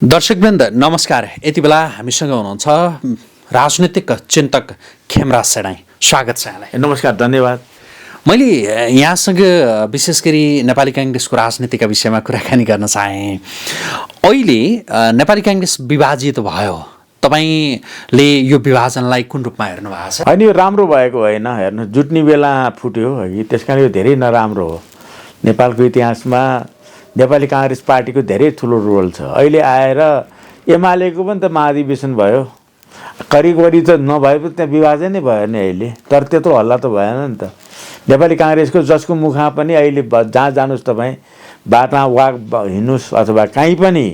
दर्शकवृन्द नमस्कार। यति बेला हामीसँग हुनुहुन्छ राजनीतिक चिन्तक खेमराज सेडाई। स्वागत छ यहाँलाई। नमस्कार, धन्यवाद। मैले यहाँसँग विशेष गरी नेपाली काङ्ग्रेसको राजनीतिका विषयमा कुराकानी गर्न चाहेँ। अहिले नेपाली काङ्ग्रेस विभाजित भयो, तपाईँले यो विभाजनलाई कुन रूपमा हेर्नु भएको छ? होइन, यो राम्रो भएको होइन। हेर्नु, जुट्ने बेला फुट्यो अघि, त्यस कारण यो धेरै नराम्रो हो। नेपालको इतिहासमा नेपाली काङ्ग्रेस पार्टीको धेरै ठुलो रोल छ। अहिले आएर एमालेको पनि त महाधिवेशन भयो, करिब त नभए पनि त्यहाँ विभाजन नै भयो नि अहिले। तर त्यत्रो हल्ला त भएन नि त। नेपाली काङ्ग्रेसको जसको मुखमा पनि अहिले जहाँ जानुहोस् तपाईँ, बाटोमा वाक हिँड्नुहोस् अथवा कहीँ पनि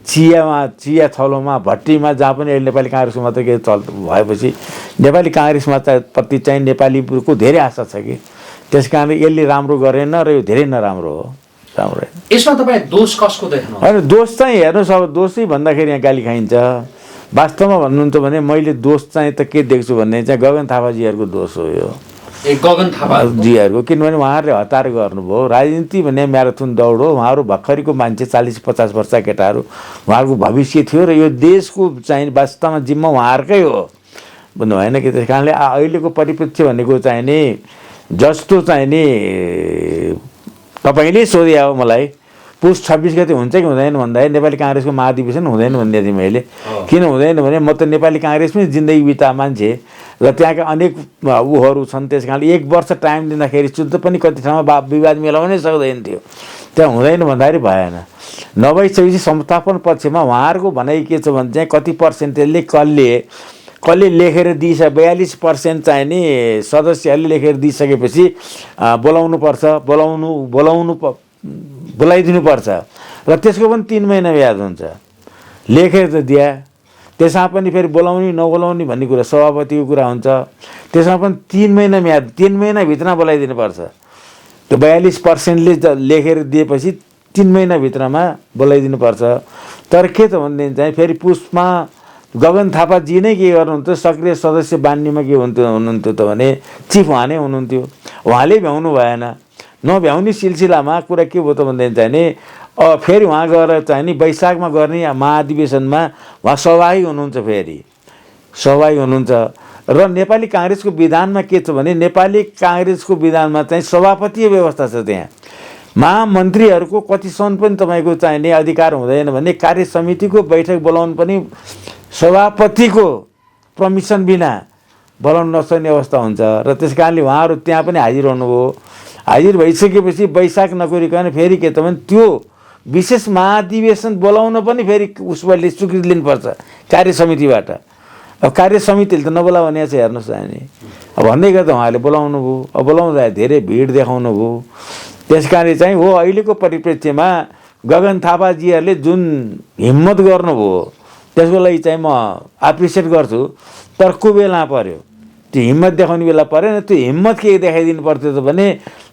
चिया थलोमा भट्टीमा जहाँ पनि अहिले नेपाली काङ्ग्रेसको मात्रै के भएपछि नेपाली काङ्ग्रेसमा प्रति चाहिँ नेपालीको धेरै आशा छ कि। त्यस कारण यसले राम्रो गरेन र यो धेरै नराम्रो हो। राम्रो यसमा तपाईँ दोष कसको देख्नु? होइन, दोष चाहिँ हेर्नुहोस्, अब दोषै भन्दाखेरि यहाँ गाली खाइन्छ। वास्तवमा भन्नुहुन्छ भने मैले दोष चाहिँ त के देख्छु भन्ने चाहिँ गगन थापाजीहरूको दोष हो यो। गगन थापाजीहरूको, किनभने उहाँहरूले हतार गर्नुभयो। राजनीति भन्ने म्याराथन दौड हो। उहाँहरू भर्खरको मान्छे, 40-50 वर्ष केटाहरू, उहाँहरूको भविष्य थियो र यो देशको चाहिँ वास्तवमा जिम्मा उहाँहरूकै हो भन्नु भएन कि। त्यस कारणले अहिलेको परिप्रेक्ष्य भनेको चाहिँ नि जस्तो चाहिँ नि तपाईँले सोधे हो मलाई, पुस 26 गते हुन्छ कि हुँदैन भन्दाखेरि नेपाली काङ्ग्रेसको महाधिवेशन हुँदैन भनिदिएको थिएँ मैले। किन हुँदैन भने म त नेपाली काङ्ग्रेसमै जिन्दगी बिता मान्छे र त्यहाँका अनेक ऊहरू छन्। त्यस कारणले 1 वर्ष टाइम दिँदाखेरि शुद्ध पनि कति ठाउँमा विवाद मिलाउनै सक्दैन थियो। त्यहाँ हुँदैन भन्दाखेरि भएन। नभइसकेपछि संस्थापन पक्षमा उहाँहरूको भनाइ के छ भने चाहिँ कति पर्सेन्टेजले कसले लेखेर दिइसके 42% चाहिँ नि सदस्यहरूले लेखेर दिइसकेपछि बोलाइदिनुपर्छ र त्यसको पनि 3 महिना ब्याज हुन्छ। लेखेर त दिए, त्यसमा पनि फेरि बोलाउने नबोलाउने भन्ने कुरा सभापतिको कुरा हुन्छ। त्यसमा पनि 3 महिना म्याद, 3 महिनाभित्रमा बोलाइदिनुपर्छ। त्यो 42%ले लेखेर दिएपछि 3 महिनाभित्रमा बोलाइदिनुपर्छ। तर के त भनेदेखि चाहिँ फेरि पुसमा गगन थापाजी नै के गर्नुहुन्थ्यो, सक्रिय सदस्य बान्नेमा के हुनुहुन्थ्यो त भने चिफ उहाँ नै हुनुहुन्थ्यो। उहाँले भ्याउनु भएन। नभ्याउने सिलसिलामा कुरा के भयो त भन्दाखेरि चाहिँ नि फेरि उहाँ गएर चाहिँ नि वैशाखमा गर्ने महाधिवेशनमा उहाँ सहभागी हुनुहुन्छ। फेरि सहभागी हुनुहुन्छ र नेपाली काङ्ग्रेसको विधानमा के छ भने नेपाली काङ्ग्रेसको विधानमा चाहिँ सभापतीय व्यवस्था छ। त्यहाँ महामन्त्रीहरूको कतिसम्म पनि तपाईँको चाहिने अधिकार हुँदैन भने कार्य समितिको बैठक बोलाउनु पनि सभापतिको पर्मिसन बिना बोलाउन नसक्ने अवस्था हुन्छ। र त्यस कारणले उहाँहरू त्यहाँ पनि हाजिर हुनुभयो। हाजिर भइसकेपछि वैशाख नगरिकन फेरि के त भने त्यो विशेष महाधिवेशन बोलाउन पनि फेरि उसले स्वीकृति लिनुपर्छ कार्य समितिबाट। अब कार्य समितिले त नबोला भने चाहिँ हेर्नुहोस् नि, अब भन्दै गर्दा उहाँले बोलाउनु भयो। अब बोलाउँदा धेरै भिड देखाउनु भयो। त्यस कारणले चाहिँ हो अहिलेको परिप्रेक्ष्यमा गगन थापाजीहरूले जुन हिम्मत गर्नुभयो त्यसको लागि चाहिँ म एप्रिसिएट गर्छु। तर को बेला पर्यो, त्यो हिम्मत देखाउने बेला परेन। त्यो हिम्मत के देखाइदिनु पर्थ्यो त भने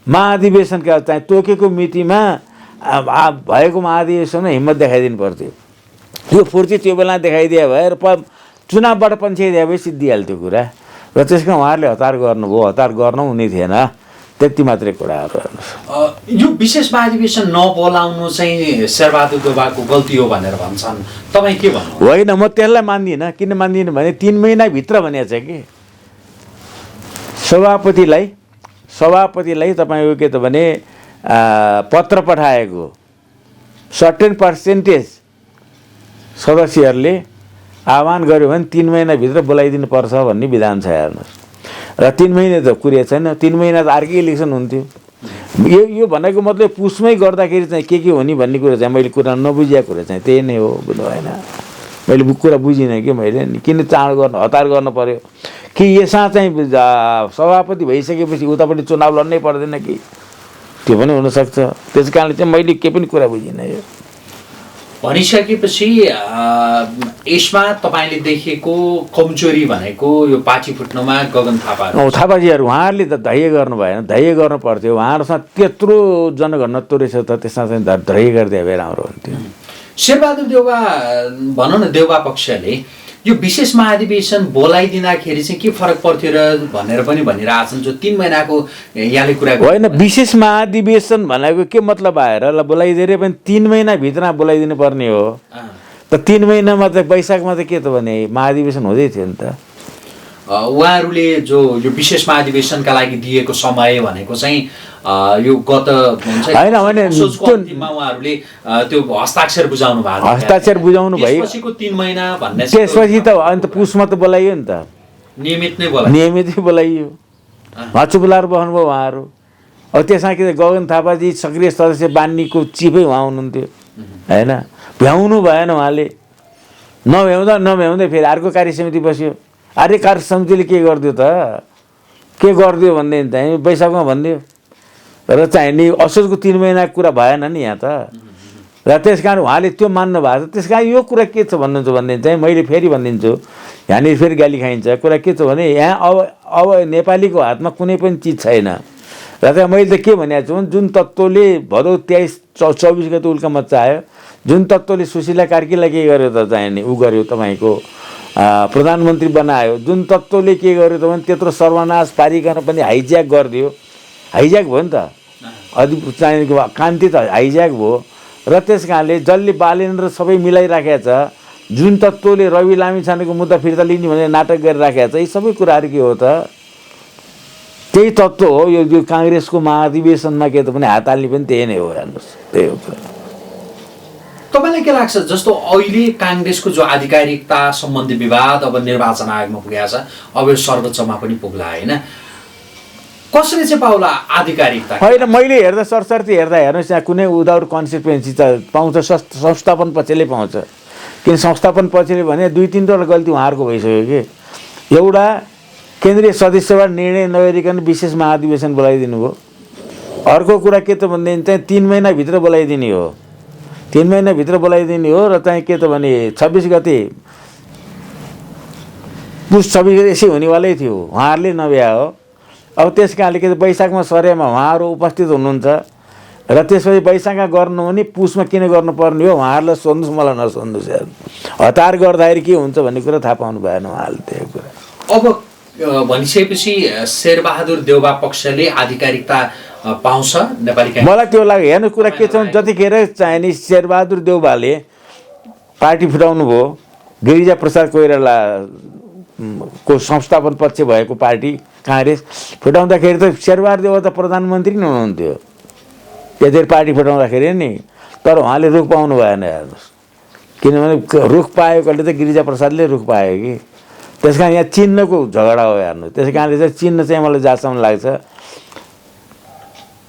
महाधिवेशनका चाहिँ तोकेको मितिमा भएको महाधिवेशनमा हिम्मत देखाइदिनु पर्थ्यो। त्यो फुर्ती त्यो बेला देखाइदिए भए र चुनावबाट पन्छाइदिए भए सिद्धिहाल्थ्यो कुरा। र त्यसमा उहाँहरूले हतार गर्नुभयो। हतार गर्न हुने थिएन। त्यति मात्रै कुराहरू हेर्नुहोस्। यो विशेष महाधिवेशन नबोलाउनु चाहिँ शेरबहादुर देउवाको गल्ती हो भनेर भन्छन्, तपाईँ के भन्नु? होइन, म त्यसलाई मान्दिनँ। किन मान्दिनँ भने 3 महिनाभित्र भनेको छ कि सभापतिलाई तपाईँको के त भने पत्र पठाएको सर्टेन पर्सेन्टेज सदस्यहरूले आह्वान गर्यो भने 3 महिनाभित्र बोलाइदिनुपर्छ भन्ने विधान छ। हेर्नुहोस्, र 3 महिना त कुरिया छैन। 3 महिना त अर्कै इलेक्सन हुन्थ्यो। यो भनेको मतलब पुसमै गर्दाखेरि चाहिँ के हो नि भन्ने कुरा चाहिँ मैले कुरा नबुझेको कुरा चाहिँ त्यही नै हो। बुझ्नु भएन, मैले कुरा बुझिनँ कि मैले किन हतार गर्न पर्यो कि यसमा चाहिँ सभापति भइसकेपछि उतापट्टि चुनाव लड्नै पर्दैन कि, त्यो पनि हुनसक्छ। त्यस कारणले चाहिँ मैले के पनि कुरा बुझिनँ। यो भनिसकेपछि यसमा तपाईँले देखेको कमजोरी भनेको यो पार्टी फुट्नुमा गगन थापाजीहरू उहाँहरूले त धैर्य गर्नु भएन। धैर्य गर्नु पर्थ्यो। उहाँहरूसँग त्यत्रो जनघनत्व रहेछ त त्यसमा चाहिँ धैर्य गरिदिए भए राम्रो हुन्थ्यो। शेरबहादुर देउवा भनौँ न, देउवा पक्षले यो विशेष महाधिवेशन बोलाइदिँदाखेरि चाहिँ के फरक पर्थ्यो र भनेर पनि भनिरहेछन्, जो 3 महिनाको यहाँले कुरा होइन। विशेष महाधिवेशन भनेको के मतलब आएर ल बोलाइदिएर पनि 3 महिनाभित्रमा बोलाइदिनु पर्ने हो। त 3 महिनामा त वैशाखमा त के त भने महाधिवेशन हुँदै थियो नि त। उहाँहरूले जो यो विशेष महाधिवेशनका लागि दिएको समय भनेको चाहिँ यो गत हुन्छ होइन भने असोजको अन्तिममा उहाँहरूले त्यो हस्ताक्षर बुझाउनु भएको थियो। हस्ताक्षर बुझाउनु भयो। त्यसपछिको 3 महिना भन्ने त्यसपछि त अन्त पुसमा त बोलाइयो नि त, नियमित नै बोला नियमितै बोलाइयो। माछु बोलाएर बस्नुभयो उहाँहरू। अब त्यसमा के गगन थापाजी सक्रिय सदस्य बान्नीको चिफै उहाँ हुनुहुन्थ्यो होइन, भ्याउनु भएन उहाँले। नभ्याउँदै फेरि अर्को कार्य समिति बस्यो। कार्य समितिले के गरिदियो त, के गरिदियो भनेदेखि चाहिँ वैशाखमा भनिदियो र चाहिँ नि असोजको 3 महिनाको कुरा भएन नि यहाँ त। र त्यस कारण उहाँले त्यो मान्नु भएको छ। त्यस कारण यो कुरा के छ भन्नुहुन्छ भनेदेखि चाहिँ मैले फेरि भनिदिन्छु, यहाँनिर फेरि गाली खाइन्छ। कुरा के छ भने यहाँ अब नेपालीको हातमा कुनै पनि चिज छैन। र त्यहाँ मैले त के भनेको छु भने जुन तत्त्वले भदौ 23-24 गते उल्का मच्चा आयो, जुन तत्त्वले सुशीला कार्कीलाई के गर्यो त चाहिँ नि ऊ गर्यो तपाईँको प्रधानमन्त्री बनायो, जुन तत्त्वले के गर्यो त भने त्यत्रो सर्वनाश पारिकन पनि हाइज्याक गरिदियो। हाइज्याक भयो नि त, चाहिँ कान्ति त हाइज्याक भयो। र त्यस कारणले जसले बालेन्द्र सबै मिलाइराखेको छ, जुन तत्त्वले रवि लामिछानेको मुद्दा फिर्ता लिने भनेर नाटक गरिराखेको छ, यी सबै कुराहरू के हो त, त्यही तत्त्व हो। यो काङ्ग्रेसको महाधिवेशनमा के त पनि हात हाल्ने पनि त्यही नै हो। हेर्नुहोस्, त्यही हो कुरा। तपाईँलाई के लाग्छ जस्तो अहिले काङ्ग्रेसको जो आधिकारिकता सम्बन्धी विवाद अब निर्वाचन आयोगमा पुगेको छ, अब यो सर्वोच्चमा पनि पुग्ला होइन, कसरी चाहिँ पाउला आधिकारिकता? होइन, मैले हेर्दा सरसर्ती हेर्दा हेर्नुहोस्, यहाँ कुनै उदार कन्सिक्वेन्सी त पाउँछ, संस्थापन पक्षले पाउँछ। किन संस्थापन पक्षले भने 2-3 गल्ती उहाँहरूको भइसक्यो कि एउटा केन्द्रीय सदस्यबाट निर्णय नगरिकन विशेष महाधिवेशन बोलाइदिनु भयो। अर्को कुरा के त भनेदेखि चाहिँ 3 महिनाभित्र बोलाइदिने हो, 3 महिनाभित्र बोलाइदिने हो। र चाहिँ के त भने 26 गते पुस 26 गते यसै हुनेवालै थियो, उहाँहरूले नभ्या हो। अब त्यस कारणले के त वैशाखमा सरेमा उहाँहरू उपस्थित हुनुहुन्छ र त्यसपछि वैशाखमा गर्नु भने पुसमा किन गर्नुपर्ने हो उहाँहरूलाई सोध्नुहोस्, मलाई नसोध्नुहोस्। यार हतार गर्दाखेरि के हुन्छ भन्ने कुरा थाहा पाउनु भएन उहाँहरूले त्यो कुरा। अब भनिसकेपछि शेरबहादुर देउबा पक्षले आधिकारिकता पाउँछ नेपाली काङ्ग्रेस? मलाई त्यो लाग्यो। हेर्नु कुरा के छ भने जतिखेर चाहिँ नि शेरबहादुर देउबाले पार्टी फुटाउनु भयो, गिरिजा प्रसाद कोइराला को संस्थापन पक्ष भएको पार्टी काङ्ग्रेस फुटाउँदाखेरि त शेरबहादुर देउबा त प्रधानमन्त्री नै हुनुहुन्थ्यो त्यतिखेर पार्टी फुटाउँदाखेरि नि। तर उहाँले रुख पाउनु भएन। हेर्नुहोस्, किनभने रुख पाएकोले त गिरिजा प्रसादले रुख पायो कि। त्यस कारण यहाँ चिन्हको झगडा हो। हेर्नु, त्यस कारणले चाहिँ चिन्ह चाहिँ मलाई जहाँसम्म लाग्छ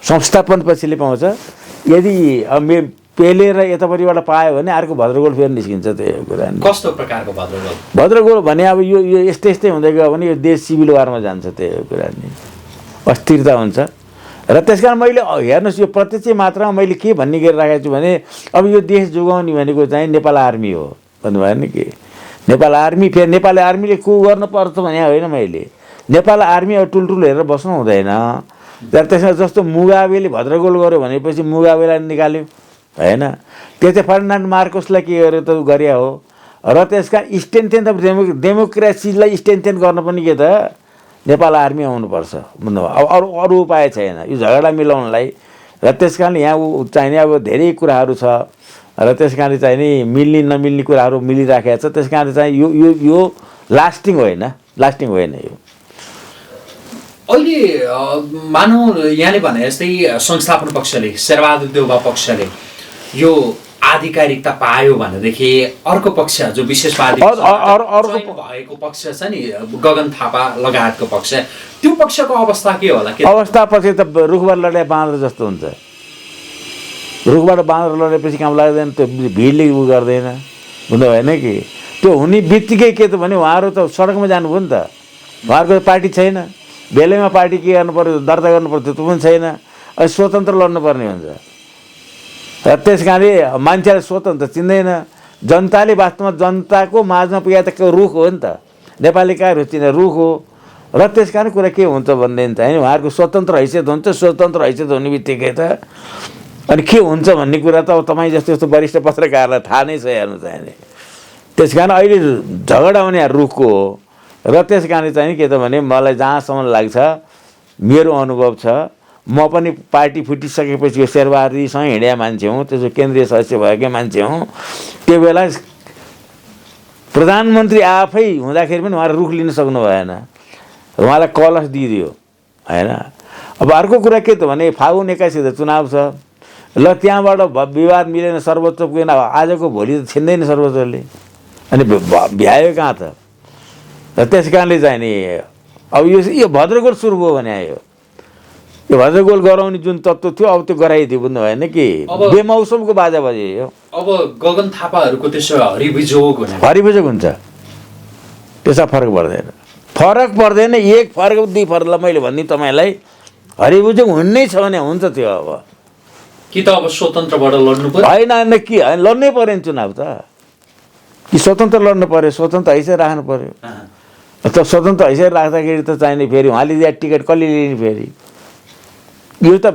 संस्थापन पछिले पाउँछ। यदि पेलेर यतापट्टिबाट पायो भने अर्को भद्रगोल फेरि निस्किन्छ। त्यो कुरा कस्तो प्रकारको भद्रगोल? भद्रगोल भने अब यो यस्तै हुँदै गयो भने यो देश सिभिल वारमा जान्छ। त्यो कुरा नि अस्थिरता हुन्छ। र त्यस कारण मैले हेर्नुहोस्, यो प्रत्यक्ष मात्रामा मैले के भन्ने गरिराखेको छु भने अब यो देश जोगाउने भनेको चाहिँ नेपाल आर्मी हो भन्नुभयो नि कि नेपाल आर्मी। फेरि नेपाली आर्मीले को गर्नुपर्छ भने होइन, मैले नेपाल आर्मी अब टुल्टुल हेरेर बस्नु हुँदैन। तर त्यसमा जस्तो मुगाबेले भद्रगोल गर्यो भनेपछि मुगाबेलाई निकाल्यो होइन, त्यस्तै फर्डिनान्ड मार्कोसलाई के गर्यो त गरे हो। र त्यसका स्ट्रेन्थेन अफ डेमोक्रेसीलाई स्ट्रेन्थेन गर्न पनि के त नेपाल आर्मी आउनुपर्छ भन्नुभयो। अब अरू उपाय छैन यो झगडा मिलाउनलाई। र त्यस कारणले यहाँ चाहिने अब धेरै कुराहरू छ र त्यस कारणले चाहिँ नि मिल्ने नमिल्ने कुराहरू मिलिराखेको छ। त्यस कारणले चाहिँ यो लास्टिङ होइन यो। अहिले मानौ यहाँले भने जस्तै संस्थापन पक्षले शेरबहादुर देउबा पक्षले यो आधिकारिकता पायो भनेदेखि अर्को पक्ष जो विशेष भएको पक्ष छ नि गगन थापा लगायतको पक्ष, त्यो पक्षको अवस्था के होला? अवस्था पछि त रुखबाट लडे बाँदर जस्तो हुन्छ। रुखबाट बाँदर लडेपछि काम लाग्दैन, त्यो भिडले उ गर्दैन हुँदो भएन कि। त्यो हुने बित्तिकै के त भने उहाँहरू त सडकमा जानुभयो नि त। उहाँहरूको पार्टी छैन, बेलैमा पार्टी के गर्नु पर्यो दर्ता गर्नु पर्यो त्यो पनि छैन। अहिले स्वतन्त्र लड्नुपर्ने हुन्छ। र त्यस कारणले मान्छेलाई स्वतन्त्र चिन्दैन। जनताले वास्तवमा जनताको माझमा पुगेको त रुख हो नि त, नेपाली काङ्ग्रेस चिन्ने रुख हो। र त्यस कारण कुरा के हुन्छ भनेदेखि चाहिँ उहाँहरूको स्वतन्त्र हैसियत हुन्छ। स्वतन्त्र हैसियत हुने बित्तिकै त अनि के हुन्छ भन्ने कुरा त अब तपाईँ जस्तो वरिष्ठ पत्रकारलाई थाहा नै छ। हेर्नु चाहिने त्यस कारण अहिले झगडा हुने रुखको हो। र त्यस कारणले चाहिँ के त भने मलाई जहाँसम्म लाग्छ, मेरो अनुभव छ, म पनि पार्टी फुटिसकेपछि यो शेरबहादुरसँग हिँडेका मान्छे हुँ, त्यसो केन्द्रीय सदस्य भएकै मान्छे हुँ। त्यो बेला प्रधानमन्त्री आफै हुँदाखेरि पनि उहाँले रुख लिन सक्नु भएन, उहाँलाई कलस दिइदियो होइन। अब अर्को कुरा के त भने फागुन 21 त चुनाव छ, ल त्यहाँबाट विवाद मिलेन, सर्वोच्च पुगेन, आजको भोलि त छिन्दैन सर्वोच्चले, अनि भ्यायो कहाँ त। र त्यस कारणले चाहिँ नि अब यो भद्रगोल सुरु भयो भने आयो, यो भद्रगोल गराउने जुन तत्त्व थियो अब त्यो गराइदियो, बुझ्नु भएन कि बेमौसमको बाजा बज्यो। अब गगन थापाहरूको त्यसो हरिविजोग हुन्छ, त्यसमा फरक पर्दैन, एक फरक दुई फरकलाई मैले भन्ने तपाईँलाई हरिविजोग हुनै छ भने हुन्छ त्यो। अब कि त अब स्वतन्त्रबाट लड्नु पर्यो, होइन कि लड्नै पऱ्यो नि चुनाव त, कि स्वतन्त्र लड्नु पऱ्यो, स्वतन्त्र हैसियत राख्नु पऱ्यो। त स्वतन्त्र हैसियत राख्दाखेरि त चाहिने फेरि उहाँले दिए टिकट कसले लिने फेरि, यो त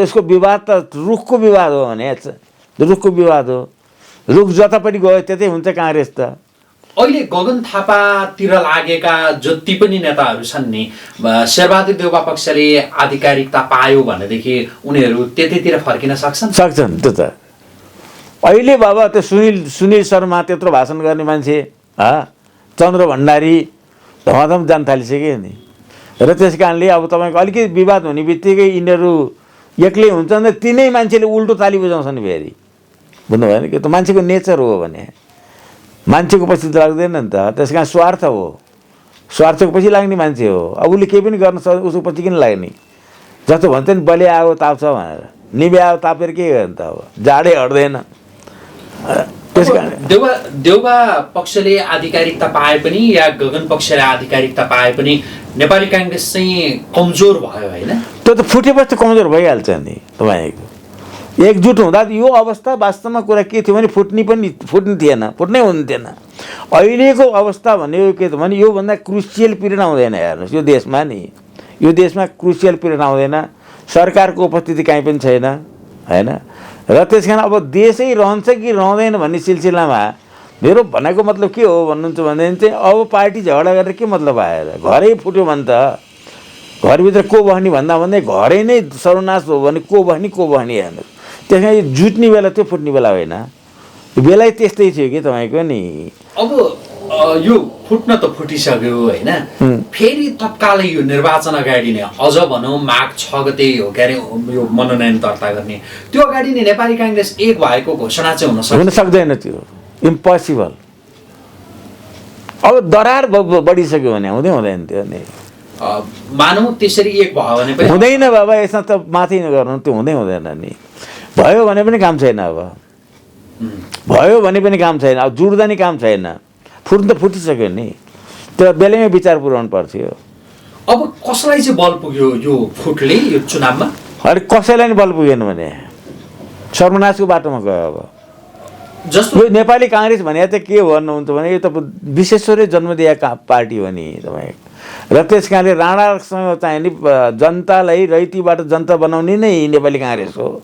यसको विवाद त रुखको विवाद हो भने, रुखको विवाद हो, रुख जतापट्टि गयो त्यतै हुन्छ काङ्ग्रेस त। अहिले गगन थापातिर लागेका जति पनि नेताहरू छन् नि, शेरबहादुर देउवा पक्षले आधिकारिकता पायो भनेदेखि उनीहरू त्यतैतिर फर्किन सक्छन् त्यो त। अहिले बाबा त्यो सुनिल शर्मा त्यत्रो भाषण गर्ने मान्छे, चन्द्र भण्डारी धमाधम जान थालिसक्यो नि। र त्यस कारणले अब तपाईँको अलिकति विवाद हुने बित्तिकै यिनीहरू एक्लै हुन्छन् र तिनै मान्छेले उल्टो ताली बजाउँछन् फेरि, बुझ्नु भएन कि। त मान्छेको नेचर हो भने मान्छेको पछि लाग्दैन नि त, त्यस कारण स्वार्थ हो, स्वार्थको पछि लाग्ने मान्छे हो। अब उसले केही पनि गर्न सक्छ, उसको पछि किन लाग्ने। जस्तो भन्छ नि बले आयो ताप्छ भनेर, निभे आयो तापेर के गर्ने त, अब जाडै हट्दैन। त्यस कारण देउवा पक्षले आधिकारिकता पाए पनि या गगन पक्षले आधिकारिकता पाए पनि नेपाली काङ्ग्रेस चाहिँ कमजोर भयो होइन। त्यो त फुटेपछि त कमजोर भइहाल्छ नि तपाईँको। एकजुट हुँदा यो अवस्था वास्तवमा कुरा के थियो भने फुट्नै हुने थिएन। अहिलेको अवस्था भनेको के त भने योभन्दा क्रुसियल पिरियड आउँदैन हेर्नुहोस्, यो देशमा नि, यो देशमा क्रुसियल पिरियड आउँदैन, सरकारको उपस्थिति कहीँ पनि छैन होइन। र त्यस कारण अब देशै रहन्छ कि रहँदैन भन्ने सिलसिलामा मेरो भनेको मतलब के हो भन्नुहुन्छ भनेदेखि चाहिँ अब पार्टी झगडा गरेर के मतलब आएर घरै फुट्यो भने त, घरभित्र को बस्ने भन्दा भन्दै घरै नै सर्वनाश हो भने को बस्ने हेर्नुहोस्। त्यस कारण यो जुट्ने बेला त्यो फुट्ने बेला होइन, बेलै त्यस्तै थियो कि तपाईँको नि। अब यो फुट्न त फुटिसक्यो होइन, फेरि तत्कालै यो निर्वाचन अगाडि नै अझ भनौँ माघ 6 गते हो के अरे यो मनोनयन दर्ता गर्ने, त्यो अगाडि नै नेपाली काङ्ग्रेस एक भएको घोषणा चाहिँ हुन सक्दैन, त्यो इम्पोसिबल। अब दरार बढिसक्यो भने हुँदैन त्यो नि। मानौँ त्यसरी एक भयो भने पनि हुँदैन बाबा, यसमा त माथि नगर्नु, त्यो हुँदैन नि। भयो भने पनि काम छैन, अब भयो भने पनि काम छैन, अब जुट्दा नि काम छैन, फुट्नु त फुटिसक्यो नि, त्यो बेलैमा विचार पुर्याउनु पर्थ्यो। अब कसलाई चाहिँ बल पुग्यो यो फुटले यो चुनावमा? अरे कसैलाई नि बल पुगेन भने सर्वनाशको बाटोमा गयो। अब जस्तो यो नेपाली काङ्ग्रेस भने त के भन्नुहुन्छ भने यो त विश्वेश्वरै जन्म दिएका पार्टी हो नि तपाईँ। र त्यस कारणले राणासँग चाहिँ नि जनतालाई रैतीबाट जनता बनाउने नै नेपाली काङ्ग्रेस हो।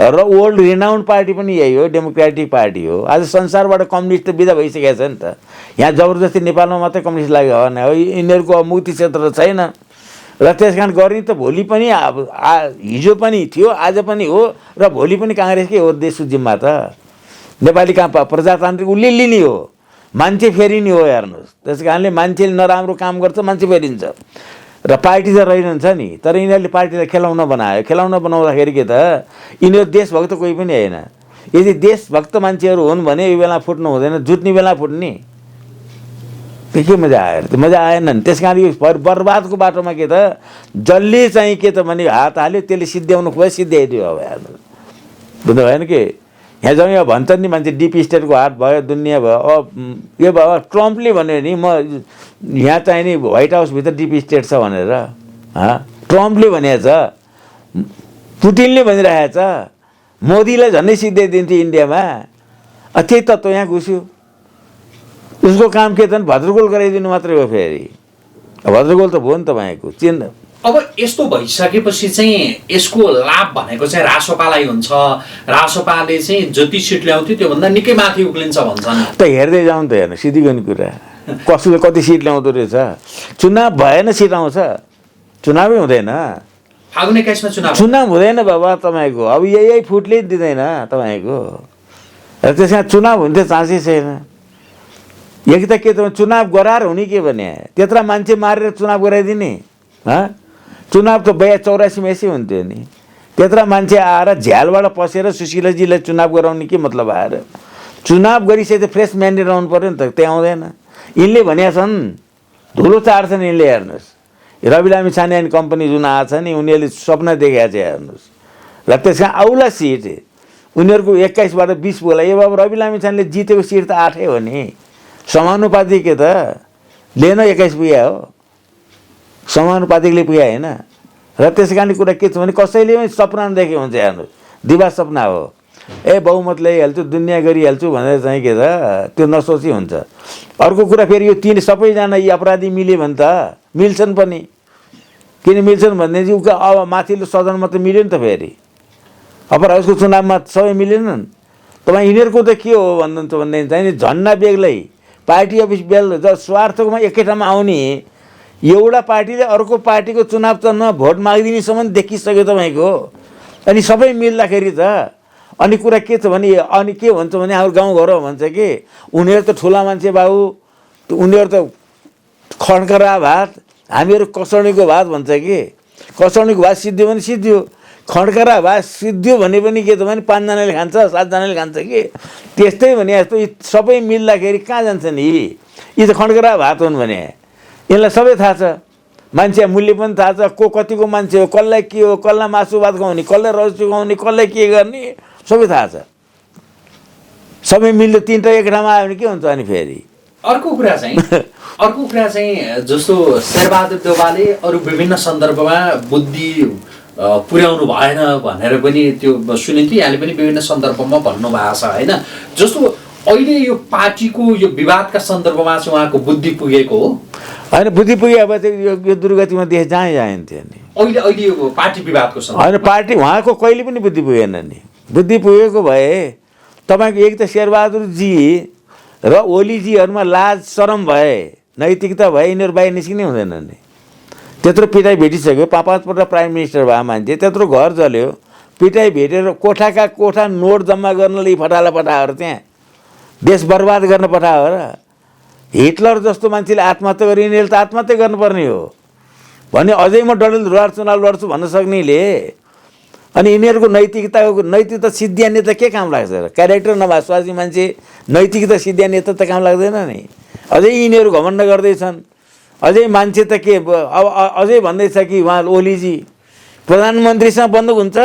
र वर्ल्ड रिनाउन्ड पार्टी पनि यही हो, डेमोक्रेटिक पार्टी हो। आज संसारबाट कम्युनिस्ट त बिदा भइसकेको छ नि त, यहाँ जबरजस्ती नेपालमा मात्रै कम्युनिस्ट लाग्यो भने हो, यिनीहरूको मुक्ति क्षेत्र छैन। र त्यस कारण गर्ने त भोलि पनि अब हिजो पनि थियो, आज पनि हो, र भोलि पनि काङ्ग्रेसकै हो देशको जिम्मा त। नेपाली प्रजातान्त्रिक उसले लिने हो, मान्छे फेरिने हो हेर्नुहोस्। त्यस कारणले मान्छेले नराम्रो काम गर्छ, मान्छे फेरिन्छ। र पार्टी त रहिरहन्छ नि, तर यिनीहरूले पार्टीलाई खेलाउन बनायो। खेलाउन बनाउँदाखेरि के त यिनीहरू देशभक्त कोही पनि होइन। यदि देशभक्त मान्छेहरू हुन् भने यो बेला फुट्नु हुँदैन, जुट्ने बेला फुट्ने, त्यो के मजा आयो? त्यो मजा आएन नि। त्यस कारण यो बर्बादको बाटोमा के त जसले चाहिँ के त भने हात हाल्यो त्यसले सिद्ध्याउनु खोज्यो, सिद्ध्याइदियो। अब हेर्नु बुझ्नु भएन कि यहाँ जब यहाँ भन्छन् नि मान्छे डिप स्टेटको हात भयो, दुनियाँ भयो। अब यो भयो ट्रम्पले भन्यो नि म यहाँ चाहिँ नि व्हाइट हाउसभित्र डिप स्टेट छ भनेर, ट्रम्पले भनेको छ, पुटिनले भनिरहेको छ, मोदीलाई झन्डै सिद्ध्याइदिन्थ्यो इन्डियामा। त्यही तत्त्व यहाँ घुस्यो। उसको काम के त भद्रगोल गराइदिनु मात्रै हो। फेरि भद्रगोल त भयो नि तपाईँको चिन्ह। अब यस्तो भइसकेपछि चाहिँ यसको लाभ भनेको चाहिँ रासोपालाई हुन्छ। रासोपाले चाहिँ जति सिट ल्याउँथ्यो त्योभन्दा निकै माथि उक्लिन्छ भन्छन्। त हेर्दै जाउँ त, हेर्नु सिधी गर्ने कुरा, कसले कति सिट ल्याउँदो रहेछ। चुनाव भएन सिट आउँछ, चुनावै हुँदैन। फागुन 21 मा चुनाव हुँदैन बाबा तपाईँको। अब यही फुटले दिँदैन तपाईँको। र त्यसमा चुनाव हुन्थ्यो चान्सै छैन। एक त के त चुनाव गराएर हुने के भने त्यत्रा मान्छे मारेर चुनाव गराइदिने चुनाव त 82-84 यसै हुन्थ्यो नि त्यत्रा मान्छे आएर झ्यालबाट पसेर सुशीलाजीलाई चुनाव गराउने के मतलब आएर चुनाव गरिसके फ्रेस म्यान्डेट आउनु पर्यो नि त त्यहाँ आउँदैन यिनले भनेका छन् धुलो चार्छन् यिनले हेर्नुहोस् रवि लामी छाने एन्ड कम्पनी जुन आएको छ नि उनीहरूले सपना देखेको छ हेर्नुहोस् र त्यसमा आउला सिट उनीहरूको 21बाट 20 बोला यो अब रवि लामी छानेले जितेको सिट त 8 हो नि समानुपातिक के त लिएन 21 पुग्या हो समानुपातिकले पुग्या होइन र त्यस कारणले कुरा के छ भने कसैले पनि सपना देखेको हुन्छ हेर्नुहोस् दिवा सपना हो बहुमत ल्याइहाल्छु दुनियाँ गरिहाल्छु भनेर चाहिँ के त त्यो नसोची हुन्छ अर्को कुरा फेरि यो तीन सबैजना यी अपराधी मिल्यो भने त मिल्छन् पनि किन मिल्छन् भनेदेखि उका अब माथिल्लो सदनमा त मिल्यो नि त फेरि अपराधको चुनावमा सबै मिलेनन् तपाईँ यिनीहरूको त के हो भन्नुहुन्छ भनेदेखि चाहिँ झन्डा बेग्लै पार्टी अफिस बेग्लै स्वार्थमा एकै ठाउँमा आउने एउटा पार्टीले अर्को पार्टीको चुनाव त न भोट मागिदिनेसम्म देखिसक्यो तपाईँको अनि सबै मिल्दाखेरि त अनि कुरा के छ भने अनि के भन्छ भने हाम्रो गाउँघर भन्छ कि उनीहरू त ठुला मान्छे बाबु उनीहरू त खड्करा भात हामीहरू कसौडीको भात भन्छ कि कसौडीको भात सिद्धियो भने सिद्धियो खड्करा भात सिद्धियो भने पनि के त भने 5 जनाले खान्छ 7 जनाले खान्छ कि त्यस्तै भने जस्तो सबै मिल्दाखेरि कहाँ जान्छ नि यी त खड्करा भात हुन् भने यसलाई सबै थाहा छ मान्छे मूल्य पनि थाहा छ को कतिको मान्छे हो कसलाई के हो कसलाई मासु भात खुवाउने कसलाई रस खुवाउने कसलाई के गर्ने सबै थाहा छ सबै मिल्यो तीनटा एक ठाउँमा आयो भने के हुन्छ अनि फेरि अर्को कुरा चाहिँ जस्तो शेरबहादुर देउवाले अरू विभिन्न सन्दर्भमा बुद्धि पुर्याउनु भएन भनेर पनि त्यो सुनिन्थ्यो यहाँले पनि विभिन्न सन्दर्भमा भन्नुभएको छ होइन जस्तो अहिले यो पार्टीको यो विवादका सन्दर्भमा चाहिँ उहाँको बुद्धि पुगेको हो होइन बुद्धि पुगे अब यो दुर्गतिमा देश जहाँ जान्थ्यो नि अहिले यो पार्टी विवादको होइन पार्टी उहाँको कहिले पनि बुद्धि पुगेन नि बुद्धि पुगेको भए तपाईँको एक त शेरबहादुरजी र ओलीजीहरूमा लाज शरम भए नैतिकता भए यिनीहरू बाहिर निस्किनै हुँदैन नि त्यत्रो पिटाइ भेटिसक्यो 5-5 पल्ट प्राइम मिनिस्टर भए मान्छे त्यत्रो घर जल्यो पिटाइ भेटेर कोठाका कोठा नोट जम्मा गर्नलाई फटाला पठाएर त्यहाँ देश बर्बाद गर्न पठायो र हिटलर जस्तो मान्छेले आत्महत्या गरे यिनीहरूले त आत्महत्या गर्नुपर्ने हो भने अझै म डडेलधुरा चुनाव लड्छु भन्न सक्नेले अनि यिनीहरूको नैतिकता सिद्धिया नेता के काम लाग्छ र क्यारेक्टर नभए स्वासी मान्छे नैतिकता सिद्धिया नेता त काम लाग्दैन नि अझै यिनीहरू घमण्ड गर्दैछन् अझै मान्छे त के अब अझै भन्दैछ कि उहाँ ओलीजी प्रधानमन्त्रीसँग बन्दुक हुन्छ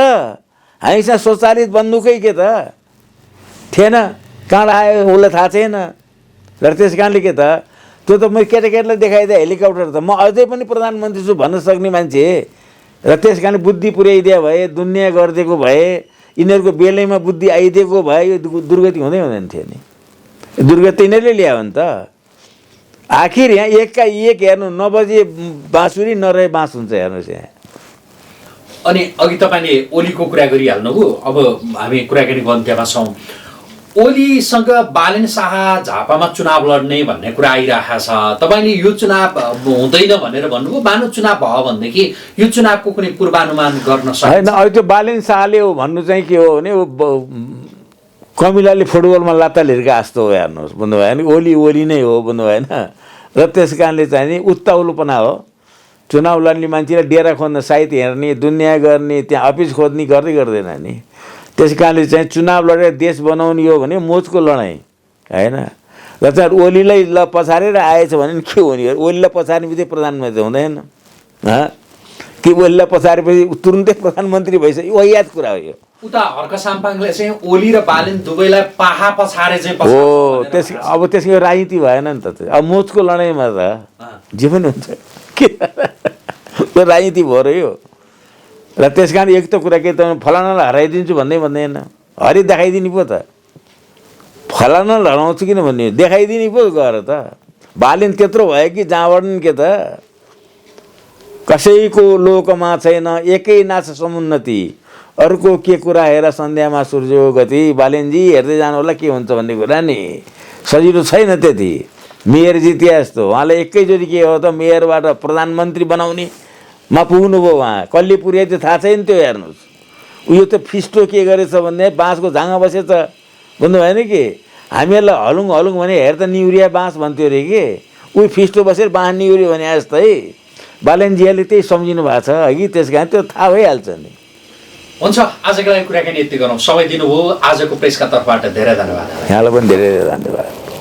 हामीसँग स्वचालित बन्दुकै के त थिएन कहाँ आयो उसलाई थाहा छैन र त्यस कारणले के त त्यो त मैले केटाकेटीलाई देखाइदिएँ हेलिकप्टर त म अझै पनि प्रधानमन्त्री छु भन्न सक्ने मान्छे र त्यस कारण बुद्धि पुर्याइदिए भए दुनियाँ गरिदिएको भए यिनीहरूको बेलैमा बुद्धि आइदिएको भए यो दुर्गति हुँदैन थियो नि दुर्गति यिनीहरूले ल्यायो भने त आखिर यहाँ एकका एक हेर्नु नबजे बाँसुरी नरहे बाँस हुन्छ हेर्नुहोस् यहाँ अनि अघि तपाईँले ओलीको कुरा गरिहाल्नुभयो अब हामी कुराकानी गन्त्यमा छौँ ओलीसँग बालेन शाह झापामा चुनाव लड्ने भन्ने कुरा आइरहेको छ तपाईँले यो चुनाव हुँदैन भनेर भन्नुभयो मानव चुनाव भयो भनेदेखि यो चुनावको कुनै पूर्वानुमान गर्न सक्दैन अहिले त्यो बालेन शाहले हो भन्नु चाहिँ के हो भने कमिलाले फुटबलमा लात्ता लिर्का जस्तो हो हेर्नुहोस् बुझ्नुभयो नि ओली नै हो बुझ्नुभयो होइन र त्यस कारणले चाहिँ नि उत्ताउलोपना हो चुनाव लड्ने मान्छेलाई डेरा खोज्न साइत हेर्ने दुनियाँ गर्ने त्यहाँ अफिस खोज्ने गर्दैन नि त्यस कारणले चाहिँ चुनाव लडेर देश बनाउने हो भने मोचको लडाइँ होइन र चाहिँ ओलीलाई पछारेर आएछ भने के हो नि ओलीलाई पछार्ने बित्तिकै प्रधानमन्त्री हुँदैन कि ओलीलाई पछारेपछि तुरुन्तै प्रधानमन्त्री भइसक्यो वाहियात कुरा हो यो उता हर्क साम्पाङले चाहिँ ओली र बालेन दुवैलाई पाहा पछारे चाहिँ हो अब त्यसको राजनीति भएन नि त अब मोचको लडाइँमा त जे पनि हुन्छ के त्यो राजनीति भयो र यो र त्यस कारण एक त कुरा के त फलानालाई हराइदिन्छु भन्दैन हरि देखाइदिने पो त फलानालाई हराउँछु किन भन्ने देखाइदिने पो गएर त बालेन त्यत्रो भयो कि जहाँबाट के त कसैको लोकमा छैन एकै नाच समुन्नति अर्को के कुरा हेर सन्ध्यामा सूर्यको गति बालेनजी हेर्दै जानु होला के हुन्छ भन्ने कुरा नि सजिलो छैन त्यति मेयर जितिया जस्तो उहाँलाई एकैचोटि के हो त मेयरबाट प्रधानमन्त्री बनाउने मा पुग्नुभयो उहाँ कसले पुर्याए त्यो थाहा छैन त्यो हेर्नुहोस् उयो त फिस्टो के गरेछ भने बाँसको झाँगा बसेछ बुझ्नु भएन कि हामीहरूलाई हलुङ हलुङ भने हेर त निउरिया बाँस भन्थ्यो अरे कि उही फिस्टो बसेर बाँस निउरियो भने जस्तै बालेनजीले त्यही सम्झिनु भएको छ अघि त्यस कारण त्यो थाहा भइहाल्छ नि। हुन्छ, आजको लागि कुराकानी यति गरौँ। समय दिनुभयो। आजको प्रेसका तर्फबाट धेरै धन्यवाद। यहाँलाई पनि धेरै धेरै धन्यवाद।